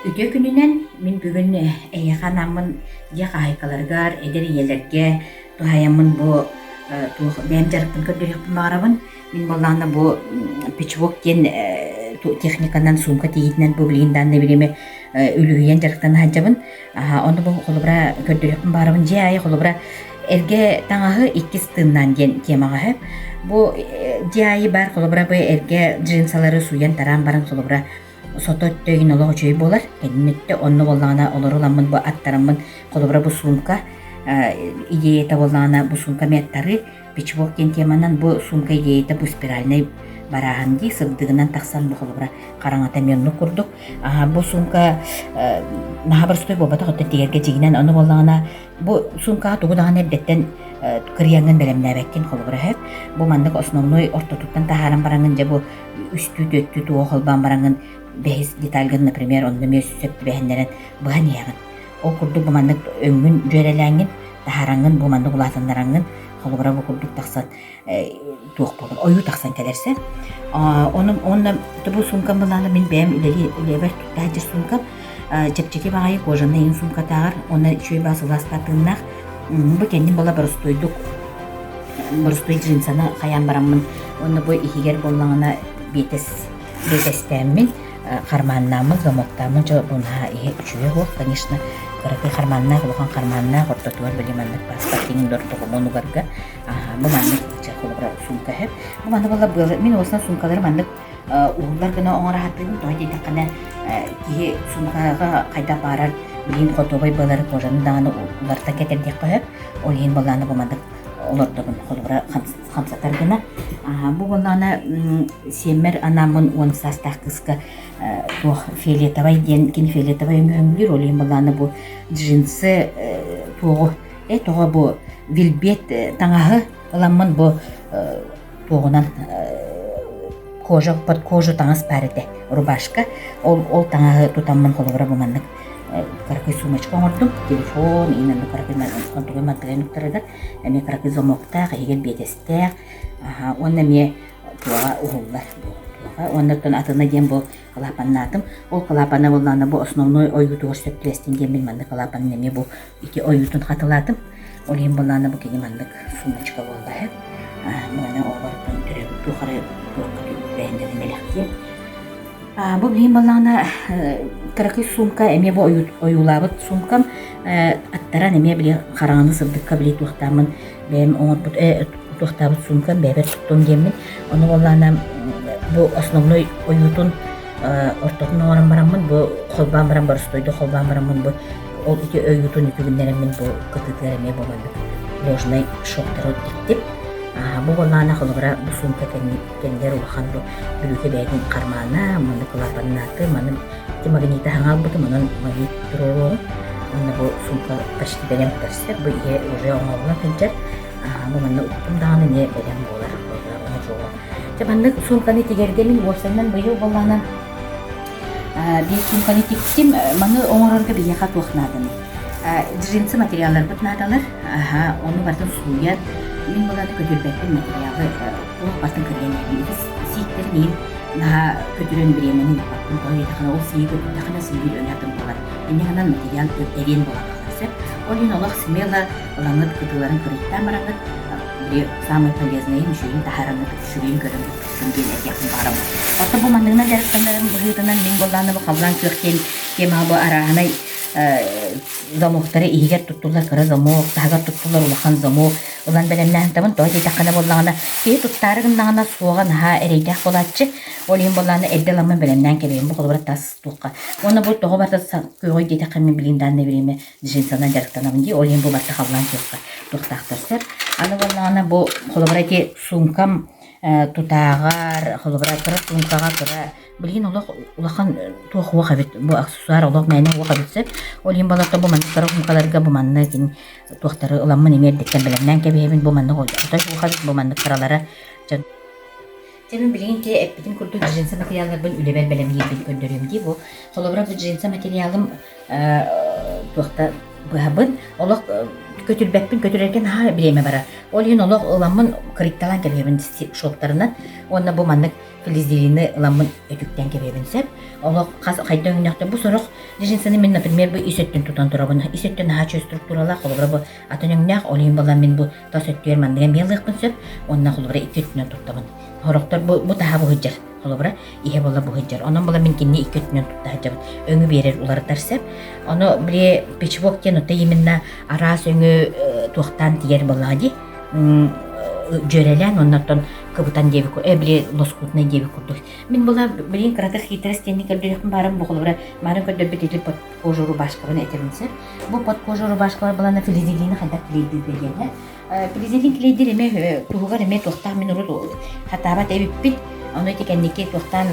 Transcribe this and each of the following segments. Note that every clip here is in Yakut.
Үтүө күнүнэн мин бүгүн эһиэхэ анааммын дьиэ хаһаайкаларыгар, эдэр ийэлэргэ туһаайаммын бу туох бэйэм дьарыкпын көрдөрүөхпүн баҕарабын. Мин буоллаҕына бу печвок диэн техниканан суумка тигиитинэн бу билигин дааннай бириэмэ үлүһүйэн дьарыктана сылдьабын. Ону бу холобура көрдөрүөхпүн баҕарабын. Дьиэ аайы холобура эргэ таҥаһы иккис тыыннаан диэн темаҕа сөп. Бу дьиэ аайы баар холобура бу эргэ джинсалары сууйан-тараан баран холобура сото өттө игин олох үчүгэй буолар. Кэннин өттө онно буоллаҕына олору ыламмын бу аттараммын холобура бу суумка идеята буоллаҕына бу суумка эмиэ аттарыы печвок диэн теманан бу суумка идеята бу спиральнай барааһын дии сырдыгынан тахсан бу холобура хараҥата эмиэ оннук курдук. Бу суумка наһаа боростуой буолбатах өттө тигэргэ дьигинэн ону буоллаҕына бу суумкаҕа тугу даҕаны эрдэттэн кырыйаҥҥын бэлэмнээбэккин холобура сөп. Бу маннык основной ортотуттан таһааран бараҥҥын дьэ бу үстүү түөртүү туоҕу холбоон бараҥҥын бэһис детальгын например онно эмиэ сөп түбэһиннэрэн быһан иһэҕин ол курдук бу маннык өҥҥүн дьүөрэлээҥҥин таһаараҥҥын бу маннык улаатыннараҥҥын холобура бу курдук тахсан туох буолар ойуу тахсан кэлэрсэ ону уонна бу суумкам былаана мин бэйэм үлэлии үлэбэр тутта сылдьар суумкам чэпчэки баҕайы кожаный иин суумкатааҕар уонна үчүгэй баас сылаас тыыннаах бу кэннин була боростуойдук боростуой джинсаны хайаан бараммын уонна бу иһигэр буоллаҕына биэтэс биэтэстээммин хармааннааммын замоктааммын дьэ бу наһаа иһэ үчүгэй суох конечно кыракый хармааннаах улахан хармааннаах ортотугар били маннык паспорт иҥин докумуон угарга бу маннык холобура сумка сөп бу манна буолла быалы мин уосна суумкалары маннык уһуллар гына оҥоро сатыыбын тоҕо диэтэххинэ киһи суумкаҕа хайдах баарар билигин хотуобай быалары кожаны даҕаны уларыта кэтэрдиэххэ сөп ол иһин буоллаҕына бу маннык олордобун холобура хамсатар гына бу буоллаҕына сиэммэр анааммын уон саастаах кыыска туох фиолетовай диэн кини фиолетовай өҥү өҥнүүр ол иһин буоллаҕына бу джинсы туоҕу э тоҕо бу вилбет таҥаһы ыламмын бу туоҕунан кожа под кожу таҥас баар этэ рубашка ол ол таҥаһы тутаммын холобура бу маннык кыракый сумочка оҥордум телефон именно кыракый онтугай мантыгай уктарыгар эмиэ кыракый замоктаах иһигэр биэтэстээх уонна эмиэ туоҕа уһуллар туоҕа уонна оттон атына диэн бу кылаапаннаатым ол кылаапана буоллаҕына бу основной ойуутугар сөп түбэстин диэммин маннык кылаапанын эмиэ бу ити ойуутун хатылаатым. Ол иһин былаана бу кини маннык сумочка буолла үһү. Муона оҕолортон төрөөбүт туох эрэ туохха түбэһиннэрин бэлэхтиэ. Бу билигин буоллаҕына кыракый суумка эмиэ бу ойуулаабыт суумкам аттаран эмиэ били хараҥаны сырдыкка били туохтааммын бэйэм оҥорбут туохтаабыт суумкам бэйэбэр туттуом диэммин ону буоллаҕына бу основной ойуутун ортотун оҥорон бараммын бу холбоон баран боростуойдук холбоон бараммын бу ол ити ойуутун үтүгүннэрэммин бу кытыытыгар эмиэ бу маннык ложнай шоктары тиктим бу буоллаҕына холобура бу суумка кэннигэр улахан бу бүрүүкэ бэйэтин хармаана маннык кылаапаннааты маны ити магниты хаҥа албытым онон магнит туруоруоҕум уонна бу суумка почти бэлэм көрсөр бу иһэ уже оҥоһуллан сылдьар бу манна уктум даҕаны эмиэ бэлэм буолар оҥоһуоҕум Дьэ маннык суумканы тигэргэ мин уопсайынан быйыл буоллаҕына биир суумканы тиктим. Маны оҥорорго биһиэхэ туох нааданый? Джинсы материалларбыт наадалар. Аха, ону барытын сууйан, мин буолан көтүрбэппин материалы туох барытын кырыйан иһэбин. Ити сииктэрин иһин наһаа көтүрэн бириэмэни ыыппаппын. Тоҕо диэтэххинэ ол сииги көтүрдэххинэ син биир өҥө атын буолар. Инньэ гынан материал эриэн буолан хаалар сөп. Ол иһин олох смело ылаҥҥыт кытыыларын кырыйтаан бараҥҥыт били саамай полезнайын, үчүгэйин таһааран үчүгэйин көрөн туттун диэн этиэхпин баҕарабын. Оттон бу манныгынан дьарыктанарым быһыытынан мин буоллаҕына бу халлаан күөх диэн темаҕа бу арааһынай замоктары иһигэр туттуллар кыра замок, таһыгар туттуллар улахан замок ылан бэлэмнээн табын. Тоҕо диэтэххинэ буоллаҕына киһи туттаары гыннаҕына суоҕа наһаа эрэйдээх буолааччы. Ол иһин буоллаҕына эрдэ ыламмын бэлэмнээн кэбиһэбин. Бу холобура тас туохха. Уонна бу тоҕо барыта күөҕүй диэтэххэ мин билигин данное время джинсанан дьарыктанабын дии, ол иһин бу барыта халлаан күөххэ туохтаахтар сөп. Аны буоллаҕына бу холобура ити суумкам тутааҕар, холобура кыра суумкаҕа кыра билигин олох улахан туох уох эбит бу аксессуар олох мээнэ уох эбит сөп. Ол иһин баларга бу маннык кыра суумкаларга бу манна кини туохтары ыламмын эмиэ эрдэттэн бэлэмнээн кэбиһэбин бу маннык отой уох эбит бу маннык кыралара дьон Дьэ мин билигин ити эппитим курдук джинсы материалларбын үлэбэр бэлэмниирбин көрдөрүөм дии. Бу холобура бу джинсы материалым туохта Быһабын, олох көтүрбэппин, көтүрэргэ наһаа бириэмэ барар. Ол иһин олох ыламмын кырыйталаан кэбиһэбин шоктарынан. Уонна бу маннык флизелины ыламмын өтүктэн кэбиһэбин сөп. Олох хас хайда өҥнөөхтөр. Бу сорох джинсаны мин, например, бу ис өттүн тутан турабын. Ис өттүн наһаа үчүгэй структуралаах, холобура бу атын өҥнөөх, ол иһин буолан мин бу тас өттүгэр манныгы эмиэ ылыахпын сөп. Уонна холобура икки өттүнэн туттабын. Сорохтор бу, бу таһа бу сылдьар. Холобура, иһэ буола бу сылдьар. Онон була мин кинини икки өттүнэн тутта сылдьабын. Өҥү биэрэр уларытар сөп. Ону били печвок диэн оттон именно араас өҥү туохтаан тигэр буоллаҕа дии. Дьүөрэлээн уонна оттон кыбытан диэбит били лоскутнай диэбит курдук. Мин була билин кыратык хитрость диэни көрдөрүөхпүн баарым бу холобура маарын көрдөрбүт ити под кожу рубашкабын этэбин сөп. Бу под кожу рубашкалар балана флизелини хайдах клейдииргэ диэн Флизелин клейдир эмэ туһугар эмэ туохтаах мин урут хатаабат эбиппин. Ону ити кэнники туохтаан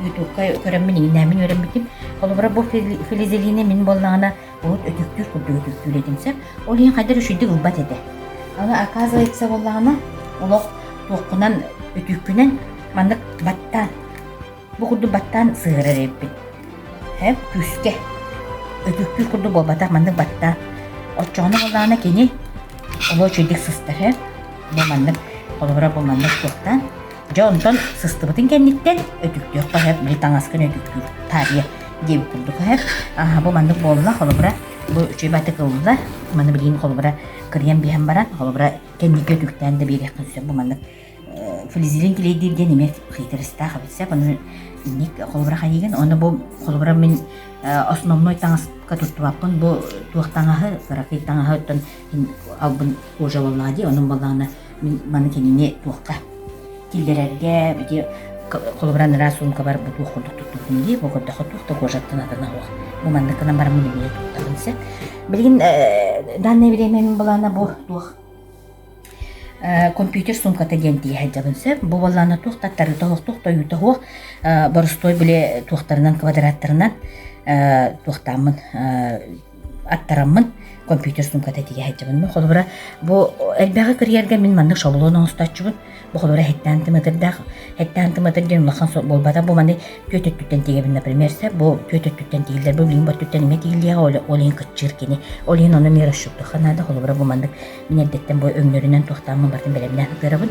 ютубка көрөммүн иҥнээммин үөрэммитим. Холобура бу флизелини мин буоллаҕына урут өтүктүүр курдук өтүктүүр этим сөп. Ол иһин хайдах үчүгдүк ылбат этэ. Аны оказывается буоллаҕына олох туоххунан өтүүккүнэн маннык баттаан бу курдук баттаан сыһыарар эбиппин. Һэ күүскэ өтүктүүр курдук буолбатах маннык баттаан. Оччоҕуна буоллаҕына кини олох үчүгдүк сыстар һэ. Бу маннык холобура бу маннык туохтаан Дьэ онтон сыстыбытын кэнниттэн өтүктүөххэ сөп, били таҥаскын өтүктүүр таарыйа диэбит курдук сөп. Аха бу маннык буолла, холобура бу үчүгэй батык ылла, маны билигин холобура кырыйан биһэн баран, холобура кэнники өтүктээн да биэриэххин сөп бу маннык флизелин килиэйдиир диэн эмиэ хитростаах эбит сөп. Ону инник холобура хайыгын, ону бу холобура мин основной таҥаска туттубаппын, бу туох таҥаһы, кыракый таҥаһы оттон албын кожа буоллаҕа дии, онон буоллаҕына мин маны кинини туохха киллэрэргэ ити холобура анараа суумкабар бу туох курдук туттубутум дии бу көрдөххө туох да кожаттан атына суох бу маннык гынан бараммын эмиэ туттабын сөп билигин данное время мин былаана бу туох компьютер суумката диэн тиийэ сылдьабын сөп бу буоллаана туох да аттарыыта суох туох да ойуута суох боростуой били туохтарынан квадраттарынан туохтааммын аттараммын компьютер суумката тигэ сылдьабын. Холобура, бу элбэҕи кырыйарга мин маннык шаблон оҥостооччубун. Бу холобура хэттээн тымытырдаах, хэттээн тымытыр диэн улахан буолбата. Бу маны түөт өттүттэн тигэбин, например, сэ бу түөт өттүттэн тигиллэр, бу билигин өттүттэн эмиэ тигиллиэҕэ, ол иһин кыччыыр кини. Ол иһин ону эмиэ расчеттуохха наада. Холобура, бу маннык мин эрдэттэн бу өҥнөрүнэн туохтааммын барытын бэлэмнээн сытыарабын.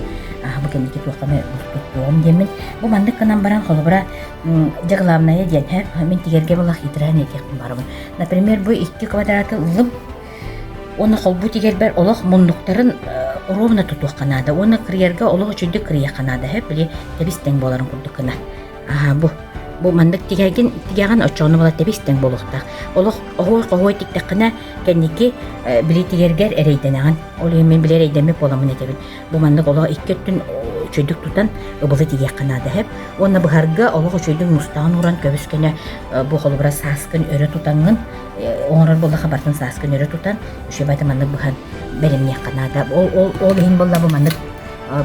Бу кэнники туохханы туттуоҕум диэммин. Бу маннык гынан баран, холобура, дьэ главное диэн, мин тигэргэ была хитраан этиэхпин барабын. Например, бу икки квадраты ыллым уонна холбуу тигэрбэр олох муннуктарын ровно тутуохха наада уонна кырыйарга олох үчүгдүк кырыйыахха наада сөп били тэбис тэҥ буоларын курдук гына аха бу бу маннык тигэргин тигэҕин оччоҕуна була тэбис тэҥ буолуохтаах олох оһуой хоһуой тиктэххинэ кэнники били тигэргэр эрэйдэнэҕин ол иһин мин били эрэйдэммит буоламмын этэбин Бу маннык олох икки өттүн үчүгэйдик тутан ыбылы тигиэххэ наада сөп. Уонна быһарга олох үчүгэйдик мустаҕын ууран көбүс-көнө бу холобура сааскын өрө тутаҥҥын оҥорор буоллахха барытын сааскын өрө тутан үчүгэй баайта маннык быһан бэлэмниэххэ наада. Ол, ол, ол иһин буолла бу маннык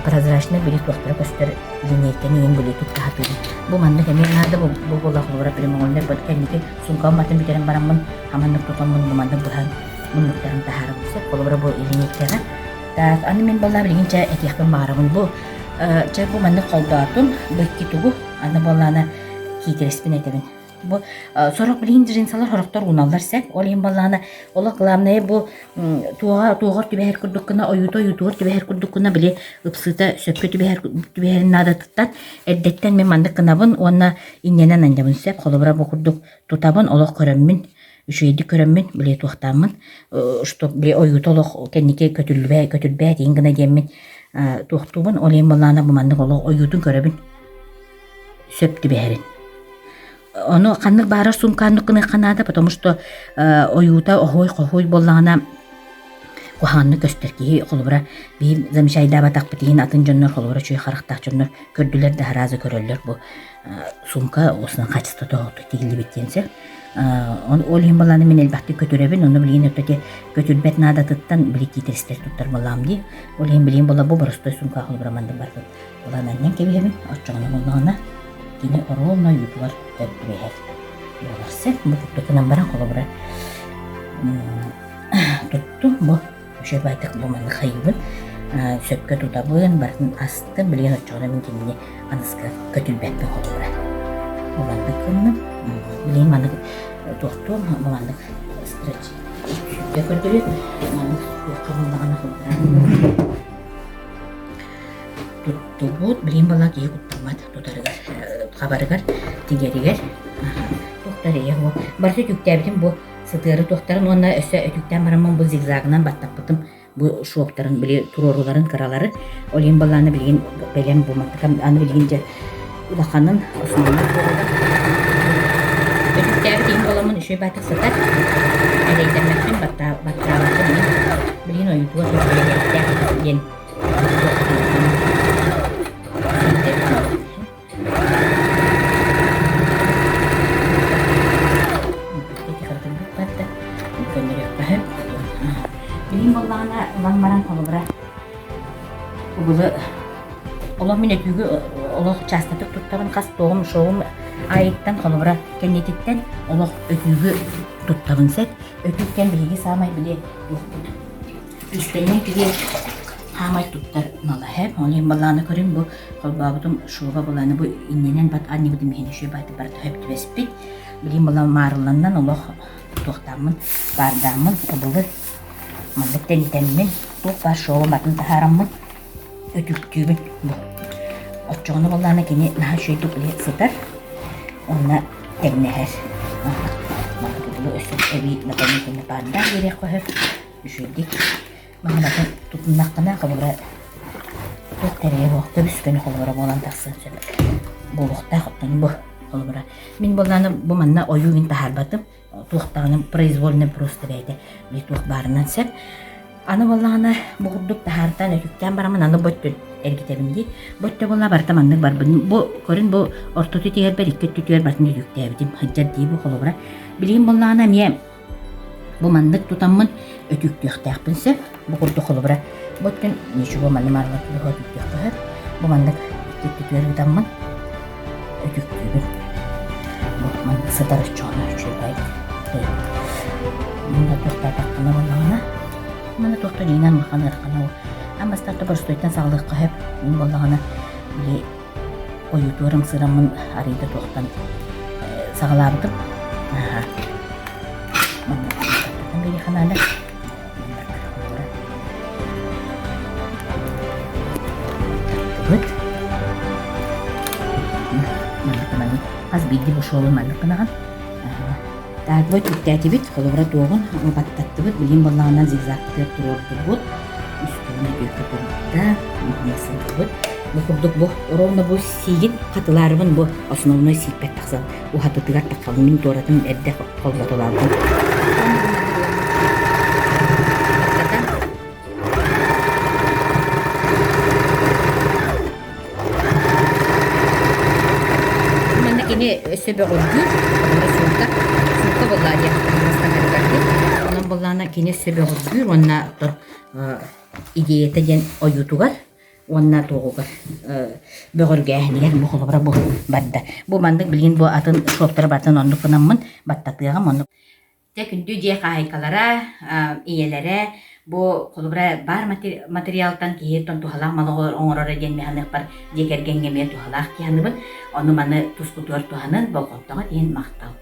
прозрачный били туохтара көстөр линейканы иһин били тутта сатыыбын. Бу маннык эмиэ наада бу, бу буолла холобура прямоугольнай бу кэнники суумкам батын бүтэрэн бараммын хаманнык тутаммын бу маннык быһан муннуктарын таһаарабын сөп. Холобура бу линейкаҕа Так, аны мин буоллаа билигин чэ этиэхпин баҕарабын бу чэ бу маннык холбоотум бу икки тугу аны буоллаана киитэрэспин этэбин бу сорох билигин джинсалар сорохтор ууналлар сөп ол иһин буоллаана олох главное бу туоҕа туоҕар түбэһэр курдук гына ойуута ойуутугар түбэһэр курдук гына били ыпсыыта сөпкө түбэһэр түбэһэрин наадатыттан эрдэттэн мин маннык гынабын уонна иннэнэн анньабын сөп холобура бу курдук тутабын олох көрөммүн үчүгэйдик көрөммүн били туохтааммын что били ойуута олох кэнники көтүллүбэ көтүрбээт иин гына диэммин туохтуубун ол иһин буоллаҕына бу маннык олох ойуутун көрөбүн сөп түбэһэрин ону ханнык баарар суумкааннык гыныахха наада потому что ойуута оһуой-хоһуой буоллаҕына куһаҕаннык көстөр киһи холобура биир замечайдаабатахпыт иһин атын дьоннор холобура үчүгэй харахтаах дьоннор көрдүлэр да сразу көрөллөр бу сумка осунан хаачыстыбата оһохтук тигиллибит диэн сөп ол иһин балааны мин элбэхтик көтүрэбин онно билигин өттө көтүрбэт наадатыттан били киитэристэр туттар балаам дии ол иһин билигин була бу боростой сумка холобура маннык барбыт улаан анньан кэбиһэбин оччоҕуна буоллаҕына кини оруолна ойуутугар түбэһэр буолар сөп бу курдук гынан баран холобура туттум бу Үчүгэй баайдык бу маннык хайыыбын, сөпкө тутабын, барытын астым, билигин оччоҕуна мин кинини аныска көтүлбэппин холобура. Бу маннык гынным. Билигин маннык туохтуом, бу маннык стретч. Өтүүгэ көрдөрүө. Маннык туохха буоллаҕына холбура. Туттубут, билигин буолла киһи куттаммат тутарыгар, хабарыгар, тигэригэр. Туохтар ийэ бу. Барыта өтүүктээбитим бу сытыары туохтарын уонна өссө өтүүктээн бараммын бу зигзагынан баттаппытым бу шоптарын били туруоруларын кыралары ол иһин балааны билигин бэлэм бу мантыкам аны билигин дьэ улаханын основной буолла өтүктээбит иһин буоламмын үчүгэй баатык сытар эрэйдэммэппин баттаабаппын иһин билигин ойуутугар сөбүлэһиэхтээх диэн Билим буоллаҕына ылан баран холобура убулу олох мин өтүүгү олох чаастатык туттабын хас туоҕум шоум айыттан холобура кэннититтэн олох өтүүгү туттабын сет өтүүктэн биһиги саамай били туохпут Иистэнньэҥ киһи хаамай туттар мала һэ. Ол иһин балааны көрүҥ бу холбообутум шуба былааны бу иннинэн бат анньыбытым иһин үчүгэй баайты барыта хөп түбэспит. Билигин была маарылланнан олох туохтааммын, баардааммын, ыбылы маннык тэнитэммин, туох баар шуба батын таһаараммын өтүктүүбүн бу. Оччоҕуна буоллаҕына кини наһаа үчүгэйдик били сытар уонна тэҥнэһэр. Маннык ыбылы өссө эбии дополнительно паардаах биэриэххэ сөп. Үчүгэйдик маҥанатын тутуннаххына, холобура, туох тэрийэ суох көбүс-көнө холобура буолан тахсыан сөп буолуохтаах оттон бу холобура. Мин буоллаҕына бу манна ойуу мин таһаарбатым. Туох даҕаны произвольный просто бэйэтэ били туох баарынан сөп. Аны буоллаҕына бу курдук таһаартаан өтүктээн бараммын аны бу өттүн эргитэбин дии. Бу өттө буолла барыта маннык барбын. Бу көрүн бу ортоту тиһэрбэр икки өттүтүгэр барытын өтүктээбитим. Сылдьар дии бу холобура. Билигин буоллаҕына эмиэ Бу маннык тутаммын өтүүктүөхтээхпин сөп. Бу курдук холобура бу өттүн ничего манна маарылар тутуһа өтүүктүөххэ сөп. Бу маннык икки өттүтүгэр ыытаммын өтүүктүүбүн. Бу маннык сытар оччоҕуна үчүгэй. Манна туохтаатахпына буоллаҕына манна туохта дьиҥинэн улахан ыарахана ол. Аан бастаан боростуойтан саҕалыахха сөп. Мин буоллаҕына били ойуутуорум сыраммын арыйда туохтан саҕалаабытым. Аха. Манна биһиэхэ наада. Тартыбыт. Маннык гынан хас биирдии бу шуолун маннык гынаҕын. Таатыбыт үктээтибит, холобура туоҕун баттаттыбыт, билигин буоллаҕына зигзагтыгар туруордубут, үстүүнэ бүөккэ турда, сылдьыбыт. Бу курдук бу ровно бу сиигин хатылаарыбын бу основной сиикпэт тахсан уһатытыгар таххабын мин туоратын эрдэ холботолаабытым. Манна кини өссө бөҕөргүүр, холобура суукка, суукка буоллаа диэх таҥастаһарыгар Онон буоллаҕына кини өссө бөҕөргүүр уонна оттон идеята диэн ойуутугар уонна туоҕугар бөҕөргээһинигэр бу холобура бу барда. Бу маннык билигин бу атын шоптары барытын оннук гынаммын баттатыаҕым оннук Дьэ, күндү дьиэ хаһаайкалара, ийэлэрэ бу холобура баар материалтан киһи туһалаах малы оҥороро диэн мин саныахпар дьиэ кэргэҥҥэ эмиэ туһалаах дии саныыбын. Ону маны тускутугар туһанын, болҕомтоҕо иһин махтал.